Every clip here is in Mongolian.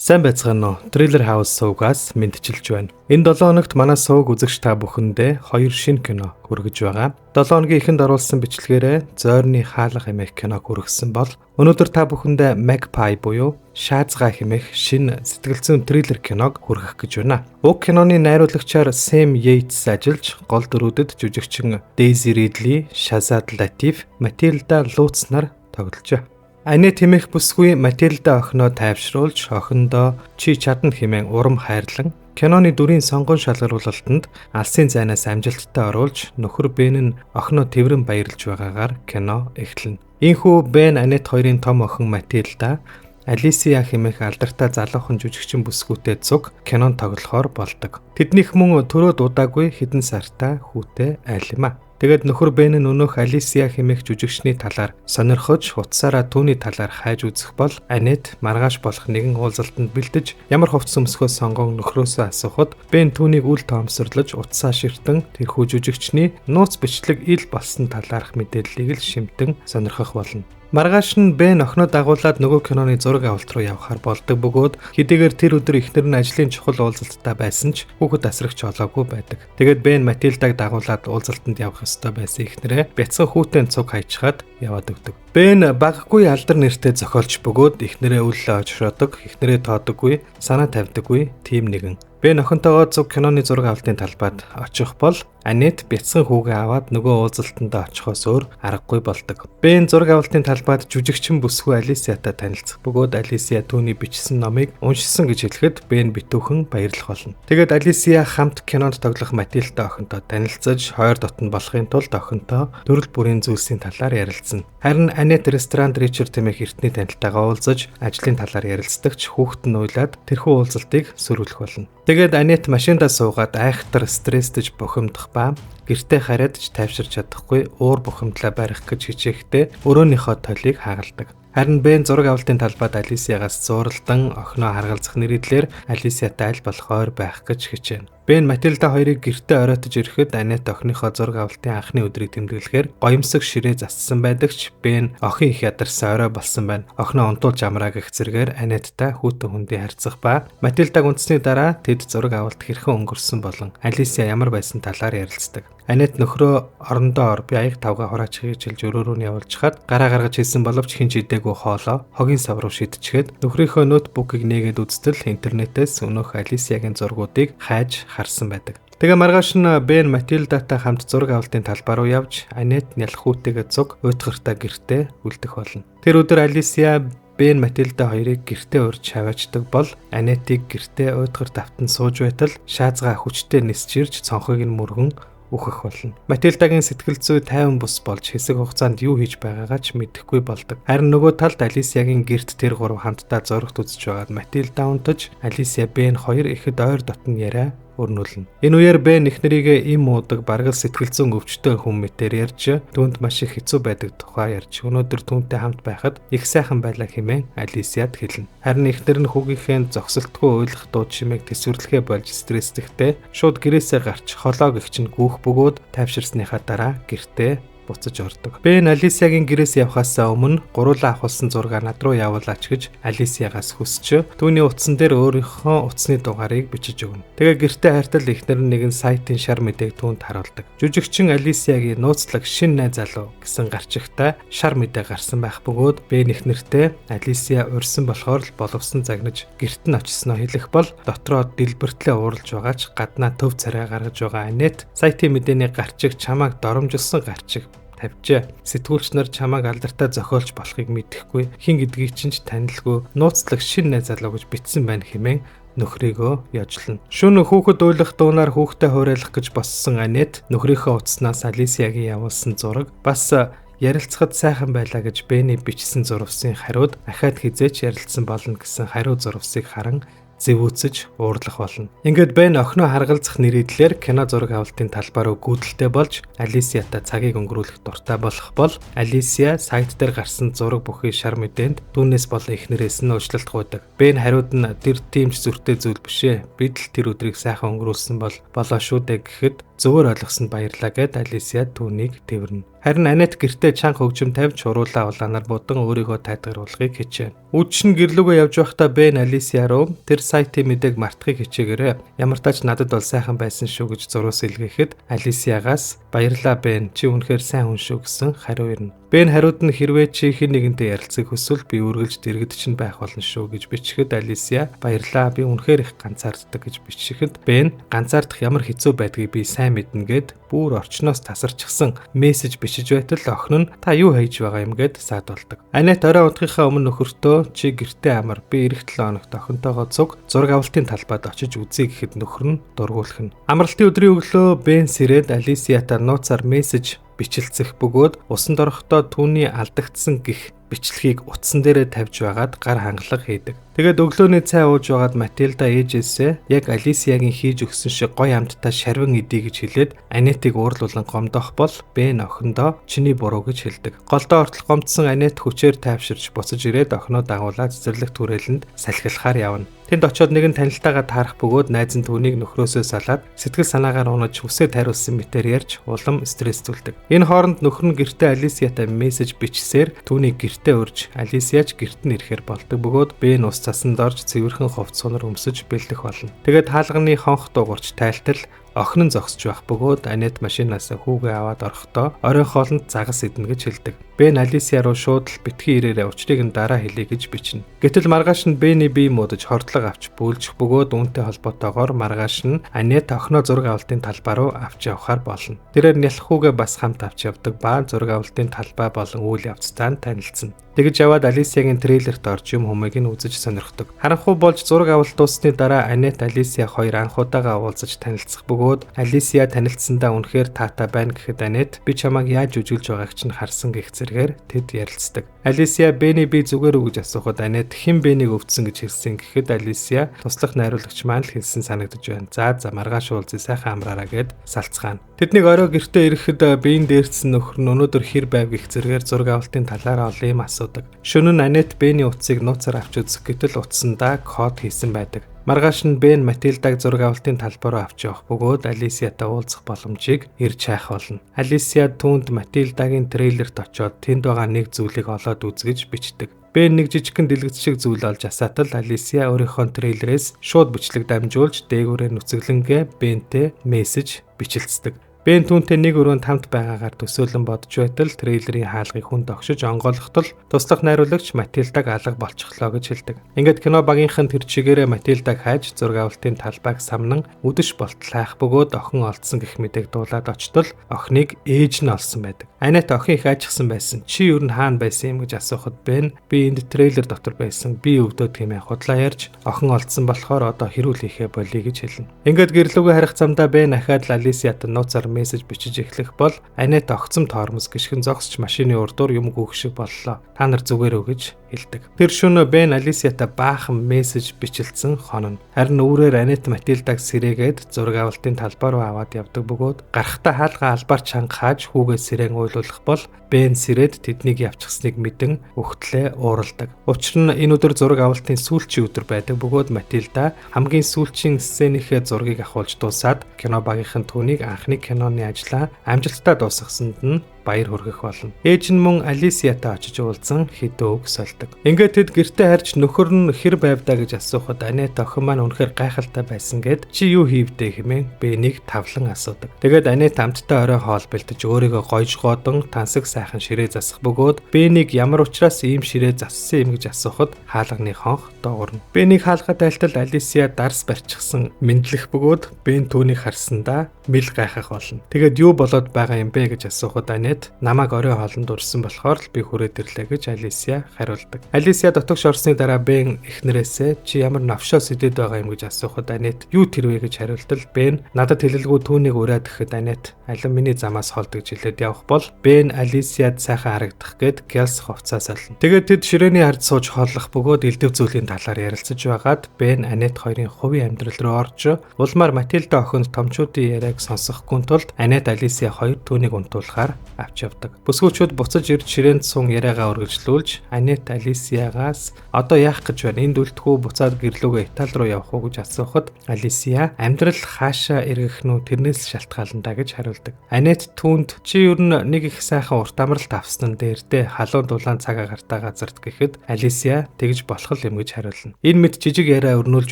Сайн байцгаана уу? Thriller House сувгаас мэндчилж байна. Энэ 7 хоногт манай сувг үзэгч та бүхэндээ 2 шинэ кино хүргэж байгаа. 7 хоногийн эхэнд оруулсан бичлэгээрээ Зойрны хаалга хэмээх киног хүргэсэн бол өнөөдөр та бүхэндээ Magpie буюу Шаазгаа хэмээх шинэ сэтгэл зүйн триллер киног хүргэх гэж байна. Уг киноны найруулагчаар Сэм Yates ажиллаж, гол дүрүүдэд жүжигчин Daisy Ridley, Shazad Latif, Matilda Lutz нар тогложээ. Анет хэмээх бүсгүй Матильда охиноо тайвшруулж, охиндоо чи чадна хэмээн урам хайрлан киноны дүрийн сонгон шалгаруулалтанд алсын зайнаас амжилттай оруулж, нөхөр Бен нь охиноо тэврэн баярлж байгаагаар кино эхэлнэ. Ийхүү Бен Анет хоёрын том охин Матильда Алисия хэмээх алдартай залуухан жүжигчин бүсгүйтэй цуг кинонд тоглохоор болдог. Тэднийх мөн төрөөд удаагүй хэдэн сартаа хүүтэй айл юм а. Тэгээд нөхөр Бен нь өнөөх Алисия хэмээх жүжигчний талаар сонирхож, утсаараа түүний талаар хайж үзэх бол Анет маргааш болох нэгэн уулзалтанд бэлдэж, ямар хувцас өмсөхөө сонгон нөхрөөсөө асуухад Бен түүнийг үл тоомсорлож, утсаа ширтэн тэрхүү жүжигчний нууц бичлэг ил болсон талаарх мэдээллийг л шимтэн сонирхох болно. Маргааш нь Бен охиноо дагуулад нөгөө киноны зураг авалт руу явахаар болдог бөгөөд хэдийгээр тэр өдөр эхнэр нь ажлын чухал уулзалттай байсан ч хүүхэд асрагч олоогүй байдаг. Тэгээд Бен Матильдаг дагуулад уулзалтанд явах ёстой байсан эхнэрээ бяцхан хүүтэй цуг хайчхаад яваад өгдөг. Бен багагүй алдар нэртэй зохиолч бөгөөд эхнэрээ үл ойжроодог, эхнэрээ тоодоггүй, санаа тавьдаггүй тийм нэгэн. Бен охинтойгоо цуг киноны зураг авалтын талбайд очих бол Анет бяцхан хүүгээ аваад нөгөө уулзалтандаа очихоос өөр аргагүй болдог. Бен зураг авалтын талбайд жүжигчин бүсгүй Алисиатай танилцах бөгөөд Алисия түүний бичсэн номыг уншсан гэж хэлэхэд Бен битүүхэн баярлах болно. Тэгээд Алисия хамт кинонд тоглох Матильда охинтой танилцаж, хойр дотн болохын тулд охинтой төрөл бүрийн зүйлсийн талаар ярилцсан. Харин Анет ресторанд Ричард хэмээх эртний танилтайгаа уулзаж, ажлын талаар ярилцдаг ч хүүхэд нь уйлаад тэрхүү уулзалтыг сөрүүлэх болно. Тэгээд Анет машиндаа суугаад айхтар стресстэж бухимдах ба гэртээ хараад ч тайвширч чадахгүй уур бухимдлаа барих гэж хичээхдээ өрөөнийхөө толийг хагалдаг. Харин Бен зураг авалтын талбайд Алисиагаас зууралдан охиноо харгалзах нэрийдлэр Алисиатай аль болох ойр байх гэж хичээнэ. Бен Матильда хоёрыг гэртээ оройтож ирэхэд Анет охиныхоо зураг авалтын анхны өдрийг тэмдэглэхээр гоёмсог ширээ зассан байдаг ч Бен охин их ядарсан орой болсон байна. Охиноо унтуулж амраа гэх зэрэгээр Анеттай хүүтэн хүндий харьцах ба Матильдаг унтсны дараа тэд зураг авалт хэрхэн өнгөрсөн болон Алисия ямар байсан талаар ярилцдаг. Анет нөхрөө орондоо ор, би аяг тавгаа хураачихыг хэлж өрөө рүү нь явуулчихад гараа гаргаж хэлсэн боловч хэн ч идээгүй хоолоо хогийн сав руу шидчихээд нөхрийнхөө ноутбукийг нээгээд үзтэл интернетээс өнөөх Алисиягийн зургуудыг хайж харсан байдаг. Тэгээ маргааш нь Бен Матильдатай хамт зураг авалтын талбай руу явж Анет нялх хүүтэйгээ цуг уйтгартай гэртээ үлдэх болно. Тэр өдөр Алисия Бен Матильда хоёрыг гэртээ урьж хаваачдаг бол Анетыг гэртээ уйтгар тавтан сууж байтал шаазгаа хүчтэй нисч ирж цонхыг нь мөргөн үхэх болно. Матильдагийн сэтгэл зүй тайван бус болж хэсэг хугацаанд юу хийж байгаагаа ч мэдэхгүй болдог. Харин нөгөө талд Алисиягийн гэрт тэр гурав хамтдаа зурагт үзэж байгаад Матильда унтаж, Алисия Бен хоёр ихэд ойр дотн яриа өрнүүлнэ. Энэ үеэр Бен эхнэрийгээ им уудаг бараг л сэтгэл зүйн өвчтөн хүн мэтэр ярьж, түүнд маш их хэцүү байдаг тухай ярьж, өнөөдөр түүнтэй хамт байхад их сайхан байлаа хэмээн Алисияд хэлнэ. Харин эхнэр нь хүүгийнхээ зогсолтгүй уйлах дуу чимээг төсвөрлөхээ болж стресстэгтэй шууд гэрээсээ гарч холоо гэгч нь гүүх бөгөөд тайвширсныхаа дараа гэртээ буцаж ордог. Бен Алисиягийн гэрээс явхаасаа өмнө гуруулаа авахулсан зургаа над руу явуулаач гэж Алисиягаас хүсч, түүний утсан дээр өөрийнхөө утасны дугаарыг бичиж өгнө. Тэгээ гэртээ хартал эхнэр нь нэгэн сайтын шар мэдээг түүнд харуулдаг. Жүжигчин Алисиягийн нууцлаг шинэ найз залуу гэсэн гарчигтай шар мэдээ гарсан байх бөгөөд Бен эхнэртэй Алисия урьсан болохоор л боловсон загнаж гэрт нь очисноо хэлэх бол дотроо дэлбэртлээ ууралж байгаа ч гаднаа төв царай гаргаж байгаа Анет сайтын мэдээний гарчиг чамааг доромжилсон гарчиг тавьжээ. Сэтгүүлч нар чамааг алдартай зохиолч болохыг мэдэхгүй, хэн гэдгийг чинь ч танилгүй, нууцлаг шинэ найз залуу гэж бичсэн байна хэмээн нөхрийгөө яжлна. Шөнө хүүхэд уйлах дуунаар хүүхдээ хуурайлах гэж боссон Анет нөхрийнхөө утаснаас Алисиягийн явуулсан зураг бас ярилцахад сайхан байлаа гэж Бений бичсэн зурвасын хариуд ахаад хизээч ярилцсан болно гэсэн хариу зурвасыг харан зэвүүцэж уурлах болно. Ингээд Бен охиноо харгалзах нэрийдлэр кино зураг авалтын талбай руу гүйдэлтэй болж Алисиатай цагийг өнгөрүүлэх дуртай болох бол Алисия сайт дээр гарсан зураг бүхий шар мэдээнд түүнээс болон эхнэрээс нь уучлалт гуйдаг. Бен хариуд нь тэр тийм ч зүрхтэй зүйл биш ээ. Бид л тэр өдрийг сайхан өнгөрүүлсэн бол болоо шүү дээ гэхэд зөвөр ойлгосонд баярлаа гэд Алисия түүнийг тэрвэрнэ. Харин Анет гэртээ чанга хөгжим тавьж уруулаа улаанаар будан өөрийгөө тайтгаруулахыг хичээнэ. Үдшин гэрлүүгээ явж байхдаа Бен Алисия руу тэр сайтын мэдээг мартахыг хичээгээрэй. Ямар тач надад бол сайхан байсан шүү гэж зурус илгээхэд Алисиагаас баярлаа Бен, чи үнэхээр сайн хүн шүү гэсэн хариу ирнэ. Бен хариуд нь хэрвээ чи хэн нэгэнтэй ярилцахыг хүсвэл би үргэлж дэргэд чинь байх болно шүү гэж бичихэд Алисия баярлаа, би үнэхээр их ганцаарддаг гэж бичихэд Бен ганцаардах ямар хэцүү байдгийг би сайн мэднэ гэд бүр орчноос тасарчихсан мессеж бичиж байтал охин нь та юу хийж байгаа юм гэд саадулдаг. Анет орой унтахынхаа өмнө нөхөртөө чи гэртээ амар, би ирэх 7 хоногт охинтойгоо цуг зураг авалтын талбайд очиж үзье гэхэд нөхөр нь дургуулах нь. Амралтын өдрийн өглөө Бен сэрээд Алисиатай нууцаар мессеж бичилцэх бөгөөд усанд орохдоо түүний алдагдсан гих бичлэгийг утсан дээрээ тавьж байгаад гар хангалга хийдэг. Тэгээд өглөөний цай ууж байгаад Матилда ээжээсээ яг Алисиагийн хийж өгсөн шиг гоё амттай шарвин идэ гэж хэлээд Анетыг уурлуулан гомдох бол Бен охиндоо чиний буруу гэж хэлдэг. Голдоо ортол гомдсон Анет хүчээр тайвширч буцаж ирээд охиноо дагуулаад цэцэрлэг түрээлэнд салхилахаар явна. Тэнд очиод нэгэн танилтайгаа таарах бөгөөд найз нь түүнийг нөхрөөсөө салаад сэтгэл санаагаар унаж үсээ тариулсан мэтээр ярьж улам стресстүүлдэг. Энэ хооронд нөхөр нь гэртээ Алисиатай мессеж бичсээр түүнийг гэртээ урьж Алисиач гэрт нь ирэхээр болдог бөгөөд Бен ус цасанд орж цэвэрхэн хувцас сунар өмсөж бэлдэх болно. Тэгээд хаалганы хонх дуугарч тайлтал охин нь зогсож байх бөгөөд Анет машинаас хүүгээ аваад орохдоо оройн хоолнд загас идэнэ гэж хэлдэг. Бен Алисия руу шууд л битгий ирээрээ, учрыг нь дараа хэлье гэж бичнэ. Гэтэл маргааш нь Бений бие муудаж хордлого авч бөөлжих бөгөөд үүнтэй холбоотойгоор маргааш нь Анет охиноо зураг авалтын талбай руу авч явахаар болно. Тэрээр нялх хүүгээ бас хамт авч явдаг ба зураг авалтын талбай болон үйл явцтай танилцсан. Тэгж яваад Алисиагийн трейлерт орж юм хүмүүгийг нь үзэж сонирхдог. Харанхуй болж зураг авалт дууссаны дараа Анет Алисия хоёр анх удаага уулзаж танилцах бөгөөд Алисия танилцсандаа үнэхээр таатай байна гэхэд Анет би чамайг яаж үжиглэж байгааг чинь харсан гэх зэрэгээр тэд ярилцдаг. Алисия Бений би зүгээр үү гэж асуухад Анет хэн Бенийг өвдсөн гэж хэлсэн гэхэд Алисия туслах найруулагч маань л хэлсэн санагдаж байна. За за маргааш уулзъя, сайхан амраараа гэд салцгаана. Тэднийг орой гэртээ ирэхэд биеийн дээрдсэн нөхөр нь өнөөдөр хэр байв гэх зэрэгээр зураг авалтын талаар олон юм асуудаг. Шөнө нь Анет Бений утсыг нууцаар авч үзэх гэтэл утсандаа код хийсэн байдаг. Маргааш нь Бен Матилдаг зураг авалтын талбай руу авч явах бөгөөд Алисиатай уулзах боломжийг ирж хайх болно. Алисия түүнд Матилдагийн трейлерт очиод тэнд байгаа нэг зүйлийг олоод үзгэж бичдэг. Бен нэг жижигхэн дэлгэц шиг зүйл олж асаатал Алисия өөрийнхөө трейлерээс шууд бичлэг дамжуулж дээгүүрээ нүцгэлэнгээ Бентэй мессеж бичилцдэг. Бен түүнтэй нэг өрөөнд хамт байгаагаар төсөөлөн бодож байтал трейлерийн хаалгыг хүн догшиж онгойлгохтол туслах найруулагч Матилдаг алга болчихлоо гэж хэлдэг. Ингээд кино багийнхан тэр чигээрээ Матилдаг хайж зураг авалтын талбайг самнан үдэш болтол хайх бөгөөд охин олдсон гэх мэтээг дуулаад очтол охиныг ээж нь олсон байдаг. Анет охин их айчихсан байсан. Чи юу н хаана байсан юм гэж асуухад Бен би энд трейлер дотор байсан. Би өвдөөд хэмээн худлаа ярьж охин олдсон болохоор одоо хэрүүл хийхээ болиё гэж хэлнэ. Ингээд гэрлүүгээ харих замдаа Бен ахаад Алисиатай нууцаар мессеж бичиж эхлэх бол Анет огцом тоормос гიშгэн зогсч машины урдуур юм гүөх шиг боллоо. Та нар зүгээр үү гэж хэлдэг. Тэр шөнө Бен Алисиатай баахан мессеж бичилцсэн хонно. Харин үүрээр Анет Матилдаг сэрээгээд зураг авалтын талбай руу аваад явдаг бөгөөд гарахтаа хаалгаа албаар чанга хааж хүүгээ сэрэн уйлуулах бол Бен сэрээд тэднийг явчихсныг мэдэн өгтлээ ууралдаг. Учир нь энэ өдөр зураг авалтын сүүлчийн өдөр байдаг бөгөөд Матилда хамгийн сүүлчийн сценийхээ зургийг авахулж дуусаад кино багийнхан түүнийг анхны киноны ажлаа амжилттай дуусгасанд нь баяр хүргэх болно. Ээж нь мөн Алисиатай очиж уулзсан хэдэн үг сольдог. Ингээд тэд гэртээ харж нөхөр нь хэр байвдаа гэж асуухад Анет охин маань үнэхээр гайхалтай байсан гэд чи юу хийвдэ хэмээн Бенийг тавлан асуудаг. Тэгээд Анет амттай орой хоол бэлтэж өөрийгөө гойж гоодон тансаг сайхан ширээ засах бөгөөд Бенийг ямар учраас ийм ширээ зассан юм гэж асуухад хаалганы хонх дуугарна. Бенийг хаалга тайлтал Алисия дарс барьчихсан мэдлэх бөгөөд Бен түүнийг харсандаа мэл гайхах болно. Тэгээд юу болоод байгаа юм бэ гэж асуухад Анет намайг орой хоолнд урьсан болохоор л би хүрээд ирлээ гэж Алисия хариулдаг. Алисия дотогш орсны дараа Бен эхнэрээсээ чи ямар новшоо сэдэд байгаа юм гэж асуухад Анет юу тэрвэ гэж хариултал Бен надад хэлэлгүй түүнийг ураад гэхэд Анет алин миний замаас холд гэж хэлээд явах бол Бен Алисиад сайхан харагдах гээд Гелс хувцас солино. Тэгээд тэд ширээний ард сууж хооллох бөгөөд элдв зүйлийн талаар ярилцаж байгаад Бен Анет хоёрын хувийн амьдрал руу орж улмаар Матилда охинд томчуудын яриаг сонсохгүй тулд Анет Алисия хоёр түүнийг унтуулахаар авч явдаг. Бүсгүүчүүд буцаж ирж ширээнд сун яриагаа үргэлжлүүлж Анет Алисиагаас одоо яах гэж байна? Энд үлдэх үү, буцаад гэрлүүгээ Итали руу явах уу гэж асуухад Алисия амьдрал хаашаа эргэх нь тэрнээс шалтгаална да гэж хариулдаг. Анет түүнд чи ер нь нэг их сайхан урт амралт авсан дээр дээ халуун дулаан цаг агаартай газарт гэхэд Алисия тэгж болох юм гэж хариулна. Энэ мэд жижиг яриа өрнүүлж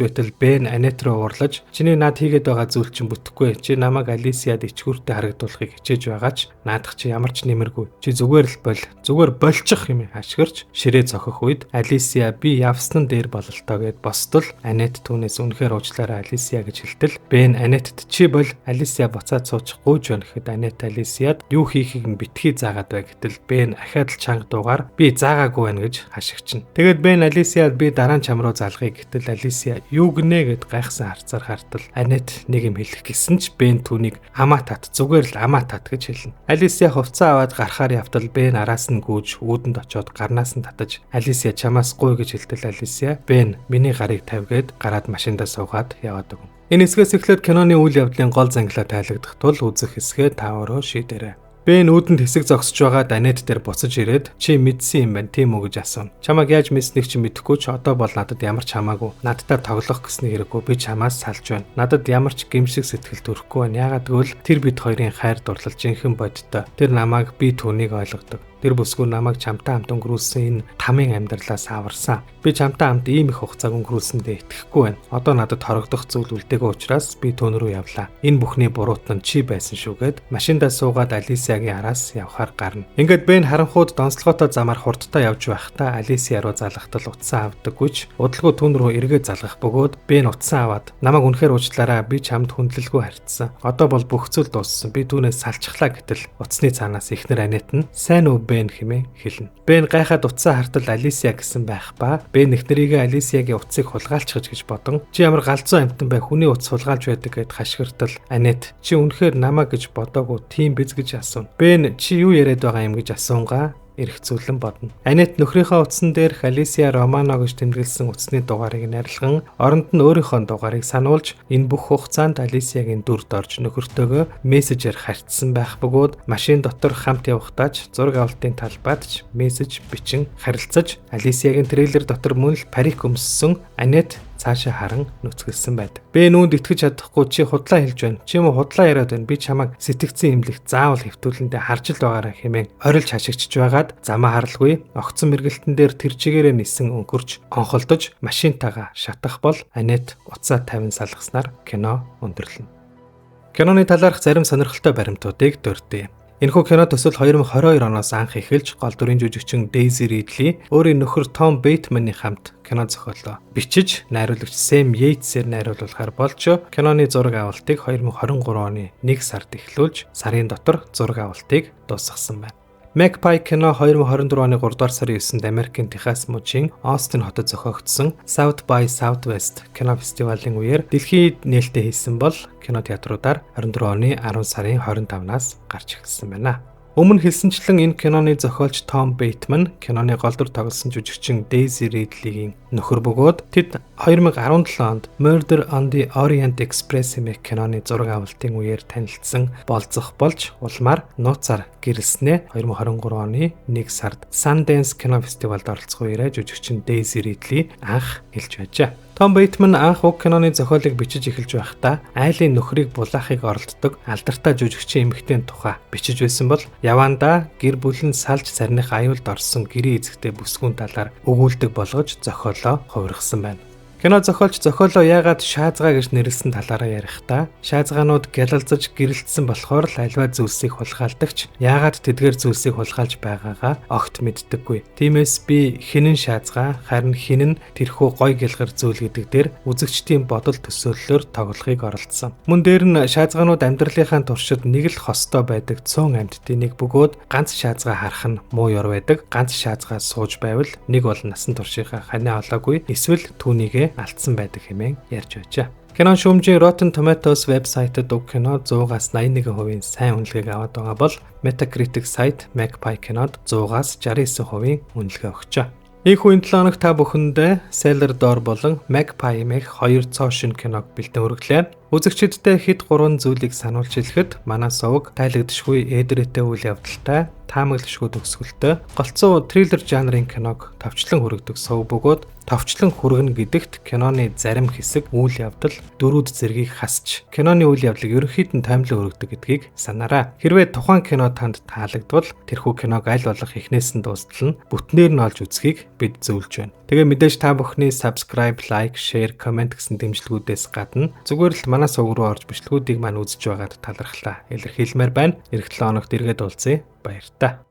байтал Бен Анет руу уурлаж чиний над хийгээд байгаа зүйл чинь бүтэхгүй. Чи намайг Алисиад ичгүүртэй харагдуулахыг хичээж байгаа ч наадах чи ямар ч нэмэргүй. Чи зүгээр л бол зүгээр болчих юм ашигэрч ширээ цохих үед Алисия би явсан дээр бололтоо гэд бостол Анет түүнээс үнэхээр уучлаарай Алисия гэж хэлтэл Бен Анетт чи бол Алисия буцаад суучих гуйж байна гэхэд Анет Алисиад юу хийхийг нь битгий заагаад бай гэтэл Бен ахаад л чанга дуугаар би заагаагүй байна гэж хашигчна. Тэгээд Бен Алисиад би дараа нь чам руу залгая гэтэл Алисия юу гинэ гэд гайхсан харцаар хартал Анет нэг юм хэлэх гэсэн ч Бен түүнийг амаа тат зүгээр л амаа тат гэж хэлнэ. Алисия хувцас аваад гарахаар явтал Бен араас нь гүйж үүдэнд очиод гарнаас нь татаж Алисия чамаас гуй гэж хэлтэл Алисия Бен миний гарыг тавьгээд гараад машиндаа суугаад яваад өгнө. Энэ хэсгээс эхлээд киноны үйл явдлын гол зангилаа тайлагдах тул үзэх хэсгээ та өөрөө шийдээрэй. Бен үүдэнд хэсэг зогсож байгаа Анет дээр буцаж ирээд чи мэдсэн юм байна тийм үү гэж асууна. Чамайг яаж мэдсэнийг чи мэдэхгүй ч одоо бол надад ямар ч хамаагүй. Надтай тоглох гэсний хэрэггүй би чамаас салж байна. Надад ямар ч гэмшиг сэтгэл төрөхгүй байна. Яагаад гэвэл тэр бид хоёрын хайр дурлал жинхэнэ бодиттой. Тэр намайг би түүнийг ойлгодог. Тэр бүсгүй намайг чамтай хамт өнгөрүүлсэн энэ тамын амьдралаас аварсан. Би чамтай хамт ийм их хугацааг өнгөрүүлсэндээ итгэхгүй байна. Одоо надад хорогдох зүйл үлдээгүй учраас би түүн рүү явлаа. Энэ бүхний буруутан чи байсан шүүгээд машиндаа суугаад Алисиагийн араас явхаар гарна. Ингээд Бен харанхууд донцлогоотой замаар хурдтай явж байхдаа Алисиа руу залгахтал утсан авдаггүй ч удалгүй түүн рүү эргээд залгах бөгөөд Бен утсан аваад намайг үнэхээр уучлаарай би чамд хүндлэлгүй харьцсан. Одоо бол бүх зүйл дууссан. Би түүнээс салчихлаа гэтэл утасны цаанаас эхнэр Анет нь сайн уу Бен хэмээн хэлнэ. Бен гайхаад утсаа хартал Алисия гэсэн байх ба Бен эхнэрийгээ Алисиагийн утсыг хулгайлчих гэж бодон чи ямар галзуу амьтан бай хүний утас хулгайлж байдаг гэд хашгиртал Анет чи үнэхээр намаа гэж бодоогүй тийм биз гэж асууна. Бен чи юу яриад байгаа юм гэж асуунгаа эргцүүлэн бодно. Анет нөхрийнхөө утсан дээрх Алисия Романо гэж тэмдэглэсэн утасны дугаарыг найрлаган оронд нь өөрийнхөө дугаарыг сануулж энэ бүх хугацаанд Алисиагийн дүрд орж нөхөртөөгөө мессежээр харьцсан байх бөгөөд машин дотор хамт явахдаа ч зураг авалтын талбайд ч мессеж бичин харилцаж Алисиагийн трейлер дотор мөн л парик өмссөн Анет цаашаа харан нүцгэлсэн байдаг. Бен үүнд итгэж чадахгүй чи худлаа хэлж байна. Чи юм уу худлаа яриад байна. Би чамайг сэтгцэн имлэгт заавал хэвтүүлэндээ харж л байгаарай хэмээн орилж хашигчж байгаад замаа харалгүй огцон мэргэлтэн дээр тэр чигээрээ нисэн өнгөрч онхолдож машинтайгаа шатах бол Анет уцаа тавин салгаснаар кино өндөрлөнө. Киноны талаарх зарим сонирхолтой баримтуудыг дурдъя. Энэхүү кино төсөл 2022 оноос анх эхэлж гол дүрийн жүжигчин Дейзи Ридли өөрийн нөхөр Том Бейтманы хамт кино зохиолоо бичиж найруулагч Сэм Йейтсээр найруулахаар болж киноны зураг авалтыг 2023 оны 1 сард эхлүүлж сарын дотор зураг авалтыг дуусгасан байна. Magpie кино 2024 оны 3 дугаар сарын 9-нд Америкийн Техас мужийн Остин хотод зохиогдсон South by Southwest кино фестивалийн үеэр дэлхийд нээлттэй хийсэн бол кино театруудаар 24 оны 10 сарын 25-наас гарч эхэлсэн байна. Өмнө хэлсэнчлэн энэ киноны зохиолч Том Бейтман киноны гол дүр тоглосон жүжигчин Дейзи Ридлигийн нөхөр бөгөөд тэд 2017 онд Murder on the Orient Express хэмээх киноны зураг авалтын үеэр танилцсан болзох болж улмаар нууцаар гэрэлснээ 2023 оны 1 сард Sundance кино фестивалд оролцох үеэрээ жүжигчин Дейзи Ридли анх хэлж байжээ. Том Бейтман анх уг киноны зохиолыг бичиж эхэлж байхдаа айлын нөхрийг булаахыг оролддог алдартай жүжигчин эмэгтэйн тухай бичиж байсан бол явандаа гэр бүл нь салж сарних аюулд орсон гэрээ эзэгтэй бүсгүүн талаар өгүүлдэг болгож зохиолоо хувиргасан байна. Кино зохиолч зохиолоо яагаад шаазгаа гэж нэрлэсэн талаараа ярихдаа шаазгаанууд гялалзаж гэрэлтсэн болохоор л альва зүйлсийг хулгайлдагч яагаад тэдгээр зүйлсийг хулгайлж байгаагаа огт мэддэггүй. Тиймээс би хинэн шаазгаа харин хинэн тэрхүү гой гэлгэр зүйл гэдэг дээр үзэгчдийн бодол төсөөллөөр тоглохыг оролдсон. Мөн дээр нь шаазгаанууд амьдралынхаа туршид нэг л хостой байдаг цөөн амьтдын нэг бөгөөд ганц шаазгаа харах нь муу ёр байдаг. Ганц шаазгаа сууж байвал нэг бол насан туршийнхаа ханиа олоогүй эсвэл түүнийгээ алдсан байдаг хэмээн ярьж байжээ. Кинон шүүмжийн Rotten Tomatoes вебсайтад уг кино 100-аас 81% сайн үнэлгээг аваад байгаа бол Metacritic сайт Magpie кинод 100-аас 69% үнэлгээ өгчээ. Ийхүү энэ 7 хоног та бүхэндээ Cellar Door болон Magpie хэмээх хоёр цоо шинэ киног бэлдэн хүргэлээ. Үзэгчидтэй хэд гурван зүйлийг сануулж хэлэхэд манай суваг тайлагдшгүй ээдрээтэй үйл явдалтай, таамаглашгүй төгсгөлтэй, голцоо триллер жанрын киног товчлон хүргэдэг суваг бөгөөд товчлон хүргэнэ гэдэгт киноны зарим хэсэг, үйл явдал, дүрүүд зэргийг хасч киноны үйл явдлыг ерөнхийд нь тоймлон хүргэдэг гэдгийг санаарай. Хэрвээ тухайн кино танд таалагдвал тэрхүү киног аль болох эхнээс нь дуустал нь бүтнээр нь олж үзэхийг бид зөвлөж байна. Тэгээ мэдээж та бүхний subscribe, like, share, comment гэсэн дэмжлэгүүдээс гадна зүгээр л манай суваг руу орж бичлэгүүдийг маань үзэж байгаад талархлаа илэрхийлмээр байна. Ирэх 7 хоногт эргээд уулзъя. Баяртай.